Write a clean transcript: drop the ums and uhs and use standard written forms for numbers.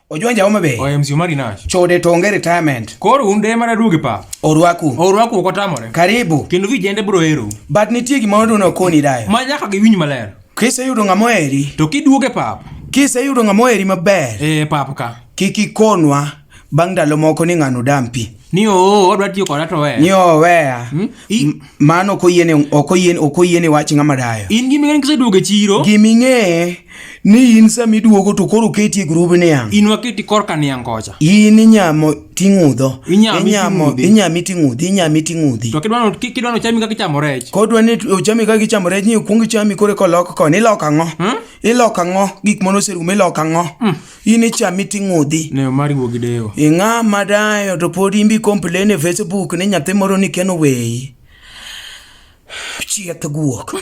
Ojwanja Homa Bay. O MC Omari Nash. Chode to onge retirement. Koro un de mana duogi pap. Orwaku. Orwaku ok otamore. Karibu. Kendo vijende bro hero. But nitie gimoro duno koni dayo. Ma nyaka giwinj maler. Kiseyudo ng'ama oheri. To kiduogo e pap. Kiseyudo ng'ama oheri maber. E pap ka. Kik ikonwa bang' ndalo moko ni ng'ano dampi. Ni oo odwa tiyo koda to weya. Ni oweya. Hmm? Mano ok oyiene ok oyiene ok oyiene wach ng'ama dayo. In gima ing'e kiseduogo e chiro. Gima ing'e ni in sama iduogo to koro oketi e grub niang'. In waketi korka niang' kocha. In inyamo ting'udho. Inyami Inyamo ting'udhi. inyami ting'udhi inyami ting'udhi. To kidwano kidwano chami kaka ichamo rech. Kodwa ni ochami kaka ichamo rech ni okuong ichami koro eka olok koni. Iloko ang'o? Hmm? Iloko ang'o? Gik mane oserumo iloko ang'o? In ichami ting'udhi. Ne Omari wuogi dewo. Ing'ama dayo to pod imbi complain e Facebook ni nyathi moro ni Ken oweyi. Chieth guok.